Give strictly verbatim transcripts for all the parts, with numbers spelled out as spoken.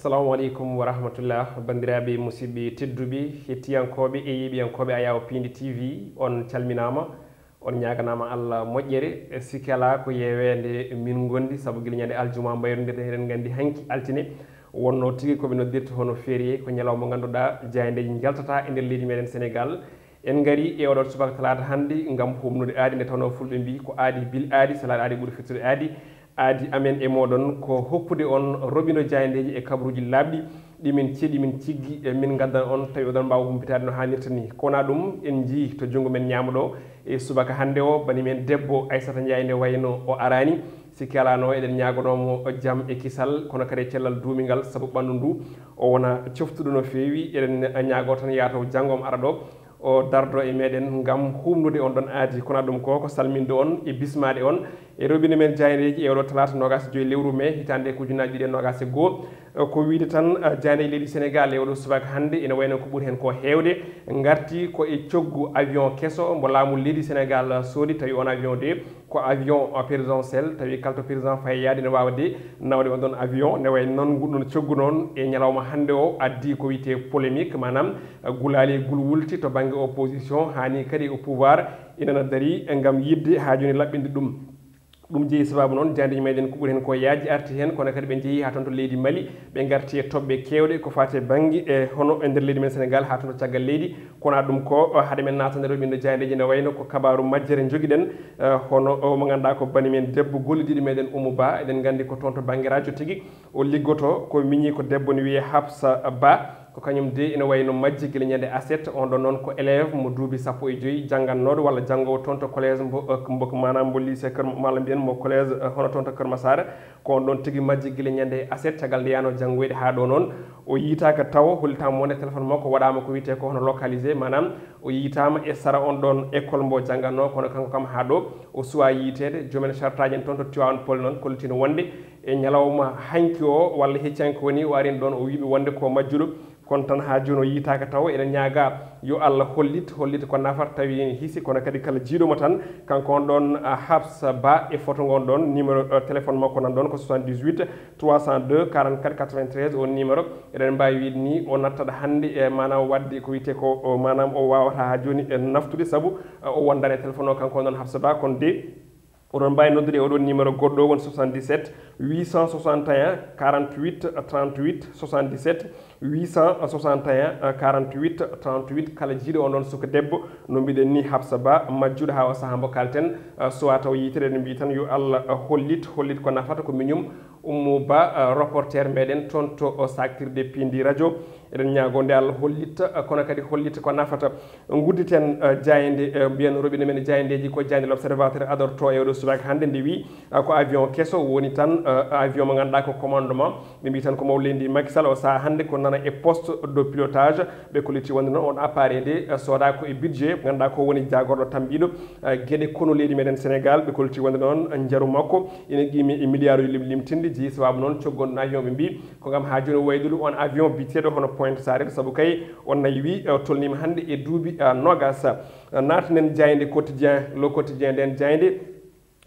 Assalamu aleykum wa rahmatullah, banndiraaɓe musidɓe tedduɓe, hettiyankooɓe e yeeɓiyankooɓe Ayawo Piindi T V, on calminaama, on ñaaganaama Allah moƴƴere. E sikke alaa ko yeeweende min ngondi, sabu gila ñande aljuma mbayrondirɗen, eɗen nganndi hanki altine wonno tigi ko ɓe noddirta hono férié, ko ñalawma mo ngannduɗaa jaayndeeji njaltata e nder leydi meɗen Sénégal. En ngari e oɗo subaka talaata hannde ngam humnude aadi, nde tawnoo fulɓe mbii ko aadi bil aadi, salaade aadi ɓuri fittude aadi. Aadi amen e mooɗon ko hokkude on roɓindo jaayndeeji e kabaruuji laaɓɗi ɗi min ceɗi, min ciggi, e min ngaddan on tawi oɗon mbaawa humpitaade no haanirta ni. Ko wonaa ɗum, en njii to junngo men ñaamo ɗo e subaka hannde o, bani men debbo Aissata Ndiaye nde wayno o araani. Sikke alaa no eɗen ñaagonoo mo jam e kisal, kono kadi e cellal duumingal, sabu ɓanndu ndu o wona coftuɗo no feewi. Eɗen ñaagoo tan yaataw janngo omo ara ɗo, o dardo e meɗen ngam humnude on ɗon aadi. Kono ɗum ko, ko salminde on e bismaade on e robinet men jaayndeeji e oɗo talaata noogaas e joy lewru mee hitaande ko ujunnaaji ɗiɗi e noogaas e goo. Ko wiide tan, eh, jaayndeeji leydi Sénégal e oɗo subaka hannde ene wayno ko ɓuri heen ko heewde ngarti ko e coggu avion keso mbo laamu leydi Sénégal soodi, tawi on avion de ko avion, uh, présidentiel, tawi kala to président fayi yaade ne waawa de nawde on ɗon avion. Ne wayi noon, ngun ɗon coggu noon e ñalawma hannde o addi ko wiyetee polémique, maanaam, uh, gulaali e gulwulti to bannge opposition, haa ni kadi o pouvoir ina na darii ngam yiɗde haa jooni laɓɓinde ɗum. Ɗum jeyi sababu noon, jaayndeeji meɗen ko ɓuri heen ko yaaji arti heen, kono kadi ɓe njehi haa toon to leydi Mali, ɓe ngarti e toɓɓe keewɗe ko faati e bannge e hono e nder leydi men Sénégal haa toon to caggal leydi. Kono ɗum ko, o, hade men naatande roɓindo jaayndeeji ne wayno ko kabaaru majjere njogiɗen, eh, hono o mo ngannduɗaa ko bani men debbo gollidiiɗo meɗen Oumou Ba, eɗen nganndi ko toon to bannge rajo tigi o liggoto, ko miñi ko debbo ne wiyee Hafsa Ba, ko kañum de ene wayno majji gila ñande aset. On ɗon noon ko élève mo duubi sappo e joy, janngannooɗo walla janngoowo toon to collège mbo, eh, mbo, maanaam mbo lycée Kër, walla mbiyen mo collège, eh, hono toon to Kër Massar. Ko on ɗon tigi majji gila ñande aset, caggal nde yaano janngoyde haa ɗo noon. O yiytaaka tawo, hollitaama wonde téléphone makko waɗaama ko wiyetee ko hono localisé, maanaam o yiytaama e sara on ɗon école mbo janngannoo, kono kanko kam haa ɗo o suwaa yiiteede. Joomen chartaaji en toon to Tivaouane Peulh noon kollitino wonde e ñalawma hanki o walla hecci hanki woni o arin ɗon, o wiiɓe wonde ko majjuɗo. Kono tan haa jooni o yiytaaka tawo. Eɗen ñaaga yo Allah hollit, hollit ko nafata tawi ene hisi, kono kadi kala jiiɗo mo tan, kanko on ɗon, ah, Hafsa Ba e photo ngon ɗon, numéro, eh, téléphone makko nan ɗon ko soixante-dix-huit trois cent deux quarante-quatre quatre-vingt-treize, o numéro eɗen mbaawi wiide ni o nattat hannde e maanaam waɗde ko wiyetee ko, o, maanaam o waawata haa jooni e naftude sabu, eh, o wondaani e téléphone o kanko on ɗon Hafsa Ba, kono de oɗon mbaawi noddude e oɗon numéro goɗɗo o woni soixante-dix-sept huit cent soixante et un quarante-huit trente-huit, soixante-dix-sept huit cent soixante et un quarante-huit trente-huit. Kala jiiɗo on ɗon suka debbo, no mbiɗen ni Hafsa Ba, majjuɗo haa o sahaa mbo kalten, eh, suwaa taw yitere, eɗen mbiyi tan yo Allah, eh, hollit, hollit ko nafata ko miñum Oumou Ba, eh, reporter meɗen toon to, eh, saktirde Piindi rajo. Eɗen ñaago nde Allah hollitta, eh, kono kadi hollitta ko nafata. Ngudditen, eh, jaaynde, eh, mbiyen roɓindo men jaayndeeji ko jaaynde L'Observateur adorto e oɗo subaka hannde, nde wi, eh, ko avion keso woni tan, eh, avion mo ngannduɗaa ko commandement. Ɓe mbi tan ko mawɗo leydi Macky Sall o sahaa hannde ko nana e poste de pilotage. Ɓe kolliti wonde noon on appareil de, eh, sooda ko e budget, ngannduɗaa ko woni jaagorɗo tambiiɗo, eh, geɗe konu leydi meɗen Sénégal. Ɓe kolliti wonde noon, eh, njaru makko ina qimi e milliard uji lim-, limtinde, jeyi sababu noon coggu on ɗon avion, ɓe mbi ko ngam haa jooni waylude on avion biyeteeɗo hono Pointe Sarène, sabu kay on nayi wi, eh, tolniima hannde e duuɓi, eh, noogas. Eh, naatanen jaaynde Quotidien, Le Quotidien, nden jaaynde,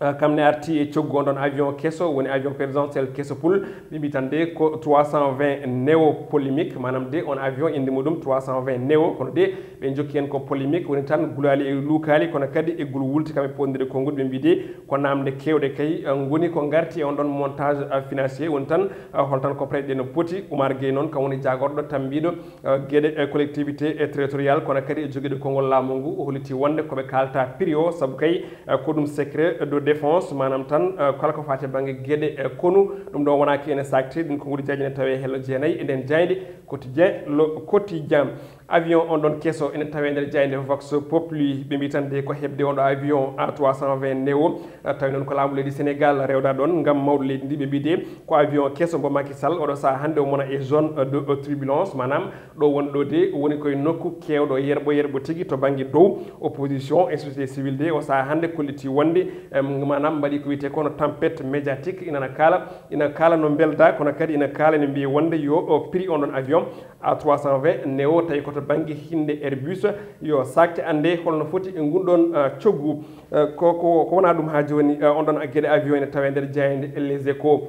eh, kam ne arti e coggu on ɗon avion keso, woni avion présidentiel keso pul. Ɓe mbi tan de ko trois cent vingt Neo polémique, maanaam de on avion innde muɗum trois cent vingt Neo, kono de ɓe jokki heen ko polémique, woni tan gulaali e luukaali, kono kadi e gulwulti kam e potndiral e konngol. Ɓe mbi de ko naamne keewɗe kay, eh, ngoni ko ngarti e on ɗon montage, eh, financier, woni tan, eh, hol tan ko prêt ɗe no poti. Oumar Gueye noon kam woni jaagorɗo tambiiɗo, eh, geɗe, eh, collectivité, eh, territorial, kono kadi e jogiiɗo konngol laamu ngu, o holliti wonde ko ɓe kaalta prix o, sabu kay, eh, ko ɗum secret de défense, maanaam tan, eh, kala ko faati e bannge geɗe, eh, konu, ɗum ɗo wonaa ki ene sakti, ɗum ko nguuri jaaji ne tawee hello jeenayi e nden jaaynde Quotidien, Le Quotidien. Avion on ɗon keso ene tawee nder jaaynde Vox Populi. Ɓe mbi tan de ko heɓde on ɗo avion A trois cent vingt Neo, eh, tawi noon ko laamu leydi Sénégal rewda ɗon ngam mawɗo leydi ndi. Ɓe mbi de ko avion keso mbo Macky Sall oɗo sahaa hannde o mona e zone, eh, de, eh, turbulence, maanaam ɗo woni ɗo de woni koye nokku keewɗo yerɓo yerɓo tigi to bannge dow. Opposition e société civile de o sahaa hannde kolliti wonde, em, maanaam mbaɗi ko wiyetee kono tempête médiatique. Ina na kaala, ina kaala no mbelda, kono kadi ina kaala ene mbiya wonde yo o prix on ɗon avion A trois cent vingt Neo, tawi ko to bannge hinnde Airbus, yo sakte annde holno foti e ngun ɗon, eh, coggu. Eh, ko, ko, ko wonaa ɗum haa jooni, eh, on ɗon geɗe avion ene tawee nder jaaynde Les Échos.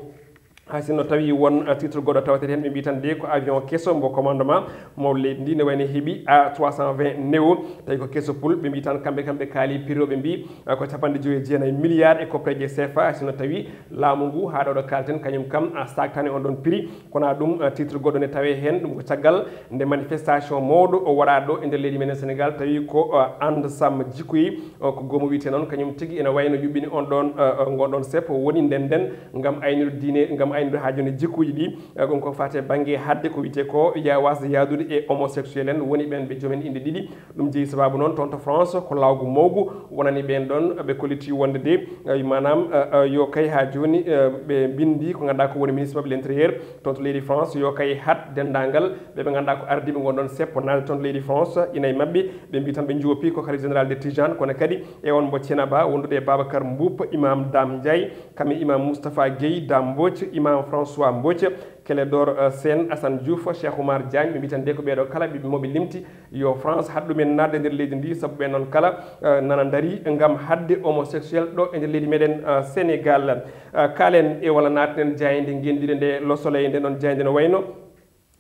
Hay sinno tawi won, eh, titre goɗɗo tawetee heen, ɓe mbii tan de ko avion keso mbo commandement mawɗo leydi ndi, ne wayno heɓi A trois cent vingt Neo, tawi ko keso pul. Ɓe mbii tan kamɓe, kamɓe kaali prix o, ɓe mbii, eh, ko capanɗe joyi e jeenayi milliards e koppeeje C F A. Hay sinno tawi laamu ngu haa ɗo ɗo kaalten kañum kam, ah, saaktaani on ɗon prix. Kono ɗum, eh, titre goɗɗo ne tawee heen, ɗum ko caggal nde manifestation mawɗo o waɗaa ɗo e nder leydi meɗen Sénégal, tawi ko, eh, And Sàmm Jikko Yi, o ko goomu wiyetee noon, kañum tigi ene wayno yuɓɓini on ɗon, eh, eh, ngon ɗon seppo woni nden nden ngam aynude diine, ngam aynude haa jooni jikkuuji ɗi. Eh, ɗum ko faati e bannge haɗde ko wiyetee ko yaawaasde yahdude e homosexuel en, woni ɓeen ɓe joomen innde ɗiɗi. Ɗum jeyi sabaabu noon toon to France ko lawgu mawgu wonani ɓeen ɗon, ɓe kolliti wonde de, eh, maanaam, eh, eh, yo kay haa jooni, eh, ɓe mbinndi ko ngannduɗaa ko woni ministre maɓɓe l'intérieur toon to leydi France, yo kay haɗ denndaangal ɓe ɓe ngannduɗaa ko ardiiɓe ngon ɗon seppo naatde toon to leydi France. Ina e maɓɓe ɓe mbii tan ɓe njoopi ko khalife général de Tijane, kono kadi e on mbo Thiénaba wondude e Babacar Mboup, imam Dame Ndiaye, kam e imam Moustapha Guèye, Dame Mbodj, imam François Mbodj, Clédor, eh, Sène, Assane Diouf, Cheikh Oumar Diagne. Ɓe mbii tan de ko ɓeeɗo kala ɓe moɓe limti yo France haɗ ɗumen naatde nder leydi ndi, sabu ɓe noon kala, eh, nana ndarii ngam haɗde homosexuel ɗo e nder leydi meɗen, eh, Sénégal. Eh, kaalen e walla naaten jaaynde ngenndiire nde Le Soleil, nde noon jaaynde no wayno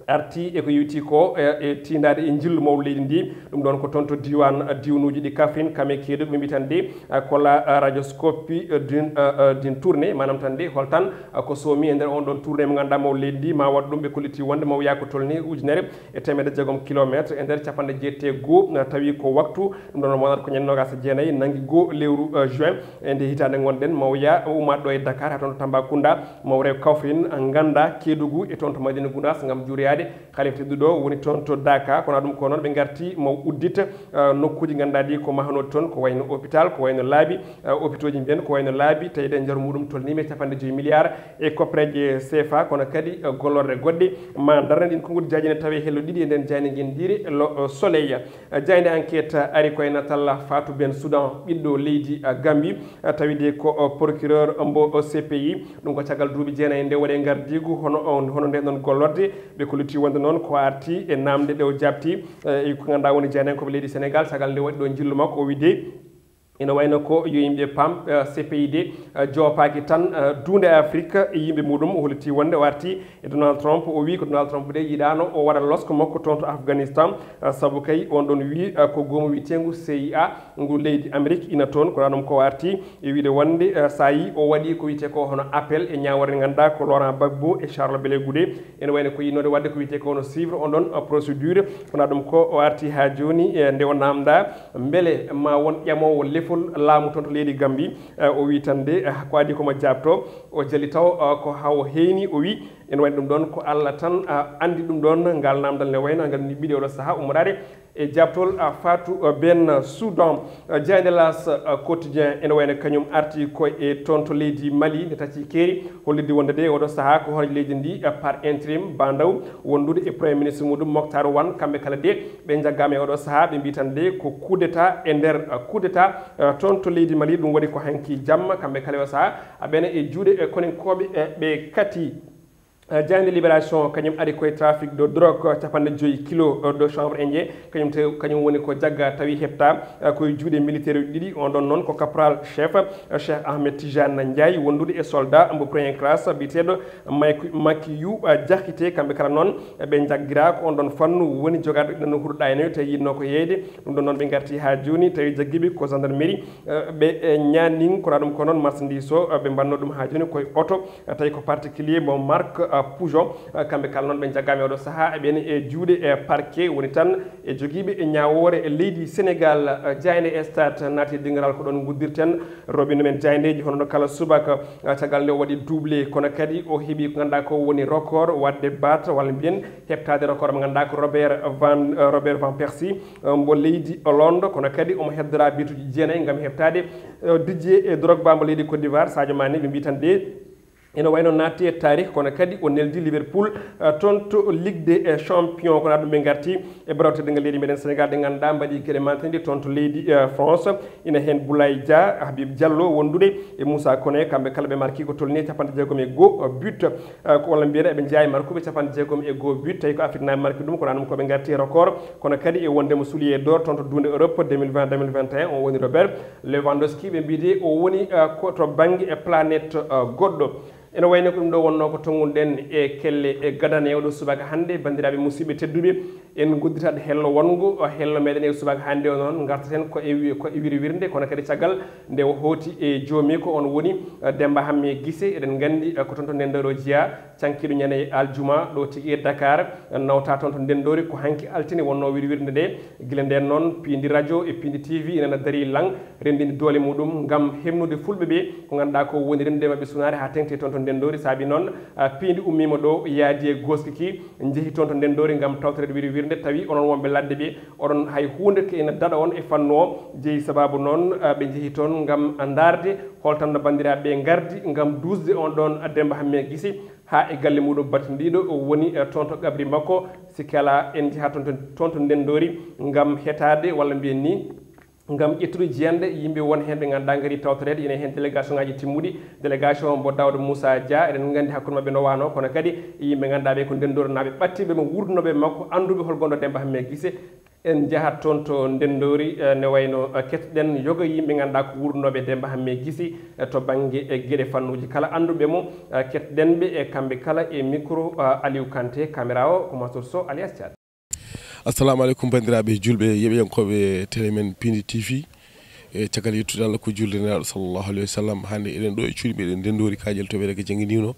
arti e ko yowiti ko, eh, e tiindaade e njillu mawɗo leydi ndi. Ɗum ɗoon ko toon to diiwaan, eh, diiwnuuji ɗi Kaffrine, kam e Kédougou, ɓe mbii tan de, eh, ko la, eh, radioscopie, eh, d'une, eh, eh, d'une tournée, maanaam tan de hol tan, eh, ko soomi e nder on ɗon tournée mo ngannduɗaa mawɗo leydi ndi ma waɗ ɗum. Ɓe kolliti wonde mawyaa ko tolni ujunere e teemedde jeegom kilometre e nder capanɗe jeetati e goo, eh, tawi ko waktu, ɗum ɗoon wonata ko ñande noogaas e jeenayi, nanngi goo lewru, eh, juin, e nde hitaande ngonɗen, mawyaa ummaade ɗo e Dakar haa toon to Tambacounda, maw rew Kaffrine, ngannda Kédougou e toon to Madina Gounass ngam juuroyaade Khalifa tedduɗo woni toon to Dakar. Kono ɗum ko noon ɓe ngarti mo uddita, eh, nokkuuji ngannduɗaa ɗi ko mahanooɗi toon, ko wayno hôpital, ko wayno laabi, eh, hôpitaux ji mbiyen, ko wayno laabi, tawi ɗe njaru muɗum tolniima e capanɗe joyi milliards e koppeeje C F A, kono kadi, eh, gollorɗe goɗɗe ma darne ɗin konguɗi jaaji ne tawi hello ɗiɗi e nden jaaynde ngenndiire Le, eh, Soleil. Eh, jaaynde Enquête ari koye natal Fatou Ben Soudan, ɓiɗɗo leydi, eh, Gambie, eh, tawi de ko, eh, procureur mbo, eh, C P I. Ɗum ko caggal duuɓi jeenayi nde waɗe ngardiigu hono on, hono nden ɗon gollorɗe. Ɓe kolliti wonde noon ko arti e naamnde ɗe o jaabti, eh, e ko ngannduɗaa woni jeenankooɓe leydi Sénégal, caggal nde waɗi ɗo njillu makko, o wi de ina wayno ko yo yimɓe paam, eh, C P I de, eh, joopaaki tan, eh, duunde Afrique e yimɓe muɗum. O holliti wonde o arti e Donald Trump, o wi ko Donald Trump de yiɗaano o waɗa losko makko toon to Afghanistan, eh, sabu kay on ɗon wi, eh, ko goomu wiyeteengu C I A ngu leydi Amérique ina toon. Kono ɗum ko arti e wiide wonde, eh, so a yii o waɗi ko wiyetee ko hono appel e ñaawoore nde ngannduɗaa ko Laurent Gbagbo e Charles Blé Goudé. Ene wayno ko yiɗnoode waɗde ko wiyetee ko hono suivre on ɗon, uh, procédure. Kono ɗum ko o arti haa jooni, eh, nde o naamndaa mbele ma won ƴamoowo lefol laamu toon to leydi Gambie. Eh, o wii tan de, eh, ko adii ko mo jaabto, o jali taw, eh, ko haa o heeni, o wii ene wayno ɗum ɗoon ko Allah tan, ah, anndi ɗum ɗoon. Ngal naamndal ne wayno ngal ni ɓiɗe oɗo sahaa ummoraade e jaabtol, ah, Fatou, ah, Ben Soudan. Ah, jaaynde L'As, ah, Quotidien ene wayno kañum arti ko e toon to leydi Mali, nde tacci keeri, hollitde wonde de oɗo sahaa ko hooreejo leydi ndi, ah, par intérim, Ba Ndaw, wondude e Premier ministre muɗum Moctar Wane, kamɓe kala de ɓe njaggaama e oɗo sahaa, ɓe mbii tan de ko coup d'état e nder, ah, coup d'état, ah, toon to leydi Mali. Ɗum waɗi ko hanki jamma, kamɓe kala e o sahaa, ah, ɓe ne e juuɗe e koninkooɓe, eh, ɓe kati. Eh, jaaynde Libération kañum ari koye trafic de drogue, eh, capanɗe joyi kilo, eh, de chanvre indien, kañum te, kañum woni ko jagga tawi heɓta, eh, koye juuɗe militaire uji ɗiɗi. On ɗon noon ko caporal chef, eh, Cheikh Ahmed Tijane Ndiaye, wondude e soldat mbo première classe biyeteeɗo Mak-, Makiyu, eh, Diakité. Kamɓe kala noon, eh, ɓe jaggira ko on ɗon fannu woni jogaaɗo ɗiɗo no huɗo ɗaynoyo, tawi yiɗno ko yeeyde. Ɗum ɗon noon ɓe ngarti haa jooni, tawi jaggiiɓe ko gendarmerie, eh, ɓe, eh, ñaaning, kono ɗum ko noon marchandise o, eh, ɓe mbanno ɗum haa jooni koye oto, eh, tawi ko particulier mo marque, eh, Peugeot. Eh, kamɓe kala noon ɓe jaggaama e oɗo sahaa, eh, ɓen e juuɗe, eh, parquet, woni tan e jogiiɓe e ñaawoore e leydi Sénégal. Eh, jaaynde Stade naati e dingiral ko ɗon nguddirten, roɓino men jaayndeeji hono no kala subaka, eh, caggal nde o waɗi doublé, kono kadi o heɓi ko ngannduɗaa ko woni record waɗde baat walla mbiyen heɓtaade record mo ngannduɗaa ko Robert Van, eh, Robert Van Persie, eh, mbo leydi Hollande, kono kadi omo heddora bituuji jeenayi ngam heɓtaade, eh, Didier Drogba mbo leydi Côte d'Ivoire. Sadio Mané ɓe mbii tan de ene wayno naatti e taarih, kono kadi o neldi Liverpool, eh, toon to Ligue des, eh, Champions. Kono ɗum ɓe ngarti e barawte ɗe ngal leydi meɗen Sénégal ɗe ngannduɗaa mbaɗi geɗe mantanɗe toon to leydi, eh, France. Ina heen Boulaye Dia, Habib Diallo wondude e Moussa Koné, kamɓe kala ɓe marki ko tolni e capanɗe jeegom e goo but. Eh, ko walla mbiyen eɓe njeyaa e markuɓe capanɗe jeegom e goo but, tawi ko Afrique naaɓe marki ɗum, kono ɗum ko ɓe ngarti e record, kono kadi e wonde mo soulier d'or toon to duunde Europe deux mille vingt, deux mille vingt et un, o woni Robert Lewandowski. Ɓe mbiide o woni, eh, ko to bannge e planète, eh, goɗɗo. Ene wayno ko ɗum ɗo wonnoo ko tonngunoɗen e kelle e gadane e oɗo subaka hannde, banndiraaɓe musidɓe tedduɓe, en ngudditaat hello wonngo, hello meɗen e subaka hannde o noon, ngartaten ko e wi-, ko e wiri wirnde, kono kadi caggal nde o hooti e joomi ko on woni, eh, Demba Hamme Gise, eɗen nganndi, eh, ko toon to Ndenndoori o jeyaa, cankiiɗo ñande aljuma ɗo tigi e Dakar, nawta toon to Ndenndoori ko hanki altine wonnoo wiri wirnde nde, gila ndeen noon piindi radio e piindi T V ina darii laŋ, renndini doole muɗum ngam heɓnude fulɓe ɓe ko ngannduɗaa ko woni remde maɓɓe sunaare haa teŋti toon to Ndenndoori. Saabi noon, ah, piindi ummiima ɗo yaadi e gooski ki, njehi toon to Ndenndoori ngam tawtoreede wiri wirnde, tawi onon wonɓe ladde ɓe, oɗon hay huunde ko ina daɗa on e fannu o, jeyi sabaabu noon, ah, ɓe njehi toon ngam ndaarde holtanno banndiraaɓe ɓe ngardi ngam duusde on ɗoon Demba Hamme Gise haa e galle muɗum battindiiɗo o woni, eh, toon to qabri makko. Sikke alaa en njeha toon to, toon to Ndenndoori ngam hetaade walla mbiyen ni ngam ƴettude jiyanɗe yimɓe won heen ɓe ngannduɗaa ngarii tawtoreede. Ina heen délégation ngaaji timmuɗi, délégation mbo Daouda Moussa Dia, eɗen nganndi hakkunde maɓɓe no waanoo, kono kadi yimɓe ngannduɗaa ɓe ko Ndenndoornaaɓe ɓattiiɓe mo wuurdunooɓe e makko, annduɓe hol gonɗo Demba Hamme Gise. En njahat toon to Ndenndoori, eh, ne wayno, eh, ketɗen yoga yimɓe ngannduɗaa ko wuurdunooɓe Demba Hamme Gise, eh, to bannge, eh, geɗe fannuuji kala annduɓe mo, eh, ketɗen ɓe e kamɓe kala e micro, eh, Aliou Kanté, caméra o ko Mansour Sow alias Thiat. Assalamu aleykum, banndiraaɓe juulɓe, yeɓiyankooɓe télé men Piindi T V. E caggal yettude Allah ko juulde Nelaaɗo sallallahu alayhi wa sallam, hannde eɗen ɗo e cuuɗi meɗen Ndenndoori Kaaƴel to Werege jannginino.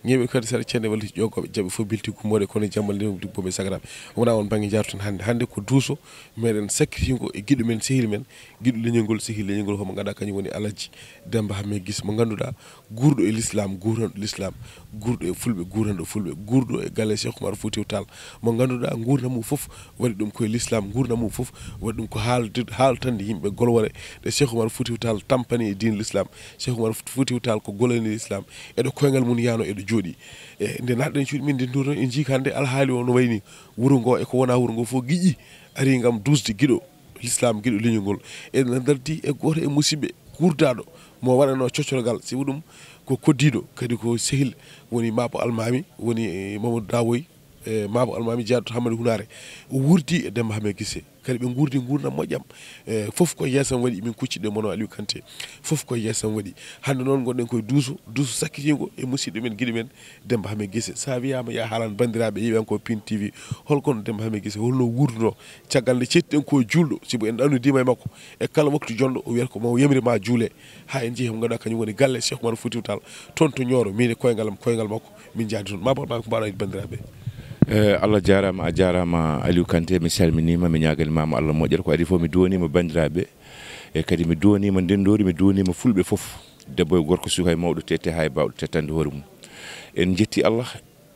Ñeeɓe kadi sara ceede walla ƴoggooɓe jaɓe fof bilti gummoɗe kono jammal nde dibbo ɓe sagara. Wona on bannge njaarten hannde. Hannde ko duuso meɗen sakkitingo e giɗo men, sehil men, giɗo leñol ngol, sehil leñol ngol, homo ngannduɗaa kañum woni Alhaji Demba Hamme Gise mo ngannduɗaa guurɗo e l'islam, guuranɗo l'islam, guurɗo e fulɓe, guuranɗo fulɓe, guurɗo e galle Cheikh Oumar Foutiyou Tall, mo ngannduɗaa nguurndam mum fof waɗi ɗum koye l'islam, nguurndam mum fof waɗi ɗum ko haalde, haaltande yimɓe golwore ɗe Cheikh Oumar Foutiyou Tall tampani e diine l'islam. Cheikh Oumar Foutiyou Tall ko golani l'islam. Eɗo koyngal mum yano eɗo jooɗi. E nde naatɗen cuuɗi min nde ndurno en jii hannde alhaali o no wayni wuro ngo e ko wona wuro ngo fof giƴƴi ari ngam duusde giɗo l'islam, giɗo leñol ngol. Eɗen ndardi e gooto e musidɓe guurdaɗo mo waɗano coccorgal, sibu ɗum ko koddiɗo, kadi ko sehil, woni Mabo Almami, woni, eh, Mamadou Dawoy, eh, Mabo Almami jeyaaɗo to Hammadi Hunaare. O wuurdi e Demba Hamme Gise. Kadi ɓe nguurdi nguurndam moƴƴam. Eh, fof ko yeesam waɗi, min kucciɗo e mono Aliou Kanté. Fof ko yeesam waɗi. Hannde noon ngonɗen koye duuso, duuso sakkitingo e musidɗo men, giɗo men, Demba Hamme Gise. Sa wiyaama ya haalan banndiraaɓe yeɓiyankooɓe Piindi T V, hol kono Demba Hamme Gise, holno wuurduno? Caggal nde ceettiɗen ko juulɗo, sibu en ɗannodiima e makko. E kala waktu jonɗo, o wiyata ko mo yamiri ma juule. Haa en njehi mo ngannduɗaa kañum woni galle Cheikh Oumar Foutiyou Tall, toon to Nioro, min e koyngal am, koyngal makko, min njaadi toon. Mabo Almami, ko mbaɗa e banndiraaɓe? Eh, Allah jaaraama, a jaaraama Aliou Kanté, mi salminiima, mi ñaaganimaama Allah moƴƴere. Ko adii fof mi duwaniima banndiraaɓe, e kadi mi duwaniima Ndenndoori, mi duwaniima fulɓe fof, debbo e gorko, suka e mawɗo, tete haa e baawɗo tettande hoore mum. En njetti Allah,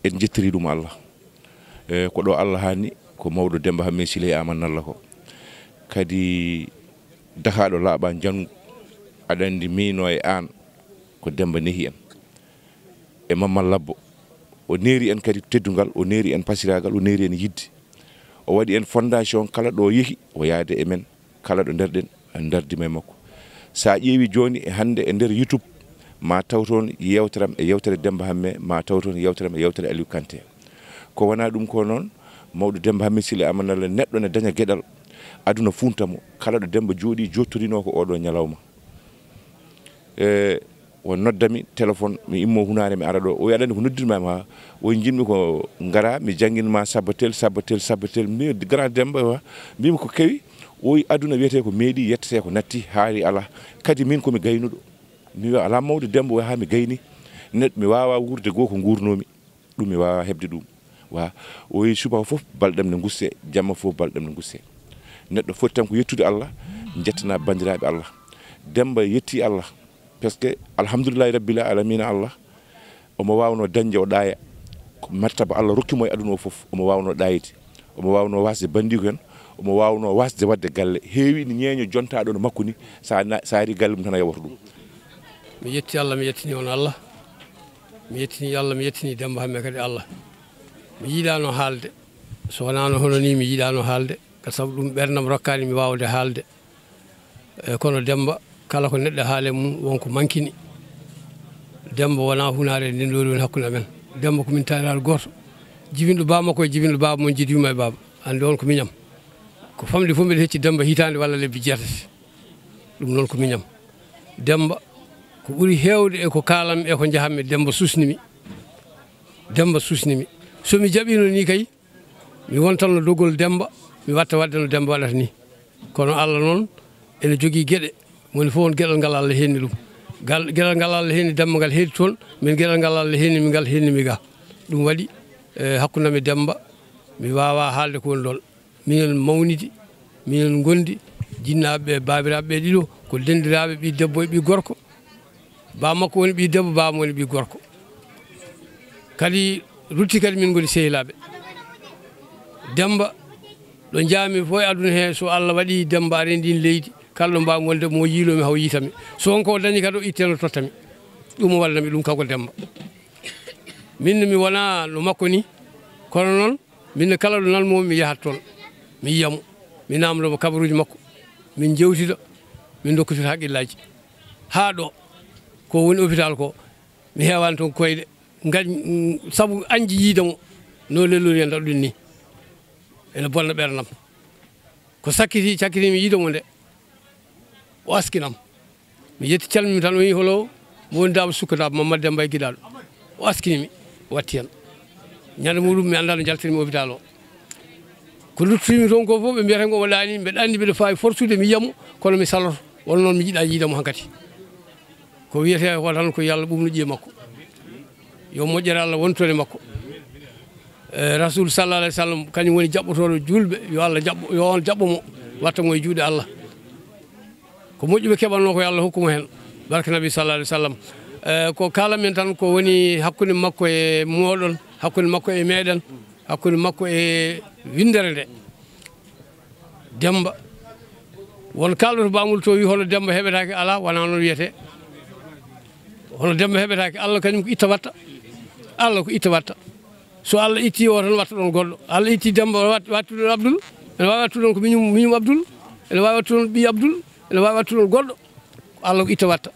en njettiri ɗum Allah. E ko ɗo Allah haani, ko mawɗo Demba Hamme Siley Aman Nalla ko. Kadi dahaaɗo laaɓa njanngu, aɗa anndi miino e aan ko Demba nehi en. E Mamman Labbo, o neeri en kadi teddungal, o neeri en pasiraagal, o neeri en yidde. O waɗi en fondation, kala ɗo yehi, o yaade e men, kala ɗo ndarɗen, en ndardi ma e makko. Sa ƴeewi jooni e hannde e nder YouTube, ma taw toon yeewtere am e yeewtere Demba Hamme, ma taw toon yeewtere am e yeewtere Aliou Kanté. Ko wona ɗum ko noon, mawɗo Demba Hamme Siley Aman Nalla, neɗɗo ne daña geɗal, aduna funta mo, kala ɗo Demba jooɗi jottorino ko oɗo ñalawma. E o noddami téléphone, mi immo Hunaare, mi ara ɗo. O wi, aɗa anndi ko noddirmi ma? O wi, njiɗmi ko ngara, mi jannginma sabbatel, sabbatel, sabbatel. Mbi, grand Demba, wa? Mbimi, ko kewi? O wi, aduna wiyetee ko meeɗi, yettete ko natti, haari alaa. Kadi min ko mi gaynuɗo. Mi wiya, alaa mawɗo Demba, o wi, haa mi gayni. Neɗɗo mi waawa wuurde goo ko nguurnomi. Ɗum mi waawaa heɓde ɗum. Wa, o wi, subaka fof balɗe am ne ngusse, jamma fof balɗe am ne ngusse. Neɗɗo foti tan ko yettude Allah, jettana banndiraaɓe Allah. Demba yetti Allah, parce que alhamdulillahi rabbil alamina Allah, omo waawno dañde o ɗaaya. Ko martaba Allah rokki mo e aduna o fof, omo waawno ɗaayde. Omo waawno wasde banndiiko en, omo waawno wasde waɗde galle. Heewi ina ñeeño jontaaɗo no makko ni, sa na-, sa ari galle mum tan a yawata ɗum. Mi yetti Allah, mi yettini on Allah. Mi yettini Allah, mi yettini Demba Hamme kadi Allah. Mi yiɗaano haalde. So wonaano hono ni, mi yiɗaano haalde. Ka sabu ɗum ɓerndam rokkaani mi waawde haalde. E, kono Demba, kala ko neɗɗo haale mum, won ko mankini. Demba wonaa hunaare e Ndenndoori woni hakkunde amen. Demba ko min taaniraaɗo gooto. Jibinɗo baaba makko e jibinɗo baaba mon, jiidi yumma e baaba. Hannde on ko miñam. Ko famɗi fof mbiɗa hecci Demba hitaande walla lebbi jeetati. Ɗum noon ko miñam. Demba Ko ɓuri heewde e ko kaalammi e ko njahammi, Demmba susni mi. Demmba susni mi. So mi jaɓiino nii kay, mi wontanno dogol Demmba, mi watta waɗde no Demmba waɗata nii. Kono Allah noon ene jogii geɗe, moni fof on geɗal ngal Allah heenni ɗum. Gal, geɗal ngal Allah heenni Demmba ngal heedi toon, min geɗal ngal Allah heenni mi ngal heenni mi ga. Ɗum waɗi, eh, hakkunde am e Demmba, mi waawaa haalde ko woni ɗoon. Minen mawnidi, minen ngondi, jinnaaɓe ɓe, baabiraaɓe ɓe ɗiɗo, ko denndiraaɓe, ɓii debbo e ɓii gorko. Baa makko woni ɓii debbo, baa am woni ɓii gorko. Kadi rutti kadi min ngoni sehilaaɓe. Demmba, ɗo njaami fof e aduna he, so Allah waɗi Demmba ari e ndin leydi, kala ɗo mbaaw wonde mo yiiloo mi haw yiita mi. So won ko o dañi kadi o itteno totta mi. Ɗum o wallanmi ɗum kanko Demmba. Min no mi wonaa no makko ni, kono noon, min ne kala ɗo nanmo mi yahat toon, mi yiya mo, mi namndo mo kabaruuji makko, min njewtida, min ndokkitira haqqillaaji. Haa ɗo, ko woni hôpital ko, mi heewaani toon koyɗe, ngañ, mm, sabu añji yiide mo, no lellori e ndaɗɗun ni. Ene bonna ɓernam. Ko sakkiti, cakkiti mi yiide mo nde, o askinam. Mi yetti calmimi tan, o yi holo mo woni daaba sukka daaba Mamad Demmba e giɗaaɗo. O askini mi, watti hen. Ñande muɗum mi anndaa no njaltirmi hôpital o. Ko luttumi toon ko fof ɓe mbiyata ko o ɗaani, mbeɗa anndi mbeɗa faawi fortude mi yiya mo, kono mi saloto. Wonno noon mi yiɗaa yiide mo hankadi. Ko wiyetee ko tan ko yo Allah ɓuuɓnu ƴiye makko. Yo moƴƴere Allah wontu e makko. Eh, Rasul sallallahu alayhi wa sallam, kañum woni jaɓɓotooɗo juulɓe, yo Allah jaɓɓo, yo on jaɓɓo mo, watta mo e juuɗe Allah. Ko moƴƴuɓe keɓatnoo ko yo Allah hokku mo heen. Barka Nabi sallallahu alayhi wa sallam. Eh, ko kaalammi tan ko woni hakkunde makko e mooɗon, hakkunde makko e meeɗen, hakkunde makko e winndere nde. Demmba. Won kaalɗo to Bamul to wi hono Demmba heɓetaake, alaa, wonaa noon wiyetee. Hono Demmba heɓetaake, Allah kañum ko itta watta. Allah ko itta watta. So Allah itti o tan watta ɗon goɗɗo. Allah itti Demmba wat-, wattu ɗon Abdul. Ene waawi wattu ɗon ko miñum, miñum Abdul. Ene waawi wattu ɗon ɓii Abdul. Ene waawi wattu ɗon goɗɗo. Ko Allah ko itta watta.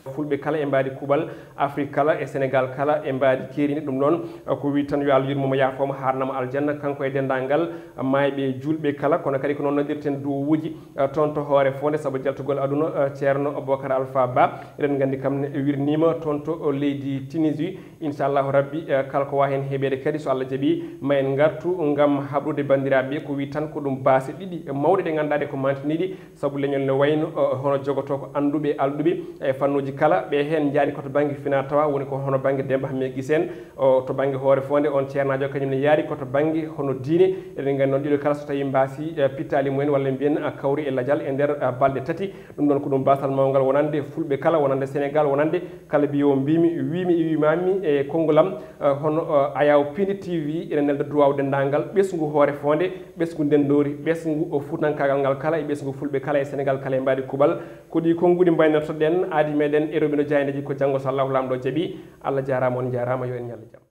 Fulɓe kala e mbaadi kuuɓal, Afrik kala e Senegal kala e mbaadi keeriindi. Ɗum noon, ko wii tan yo Allah yurmo mo, yaafoo mo, haarna mo aljanna, kanko e denndaangal maayɓe juulɓe kala. Kono kadi ko noon noddirten duwowuuji, eh, toon to Hoore Foonde, sabu jaltugol aduna, eh, Ceerno Bocar Alpha Ba. Eɗen nganndi kam ne wirniima toon to leydi Tunisie. Inchallahu Rabbi, eh, kala ko waawi heen heɓeede kadi, so Allah jaɓii, ma en ngartu ngam haɓrude banndiraaɓe. Ko wii tan ko ɗum baase ɗiɗi mawɗe ɗe ngannduɗaa ɗe ko mantiniiɗe, sabu leñol ne wayno, eh, hono jogotoo ko annduɓe alɗuɓe e fannuuji kala. Ɓe heen njaari ko to bannge finaa tawaa, woni ko hono bannge Demmba Hammet Gis en, o, to bannge Hoore Foonde, on ceernaajo kañum ne yaari ko to bannge hono diine. Eɗen nganndi noon ɗiɗo kala so tawii mbaasi, eh, pittaali mumen walla mbiyen, eh, kawri e lajal e nder, eh, balɗe tati. Ɗum ɗoon ko ɗum baasal mawngal wonande Fulɓe kala, wonande Senegal, wonande kala mbiyoowo mbiimi, wiimi, wiimaami e konngol am, eh, hono, eh, Ayaw Pindi T V ene nelda duwaaw denndaangal ɓesngu Hoore Foonde, ɓesngu ndenndoori, ɓesngu o fuutankaagal ngal kala e ɓesngu Fulɓe kala e Senegal kala e mbaadi kuuɓal. Ko ɗii konnguɗi mbaynortoɗen aadi meɗen e roɓino jaayndeeji ko janngo so Allahu Laamɗo jaɓii. Allah jaaraama, on njaaraama, yo en ñallu jam.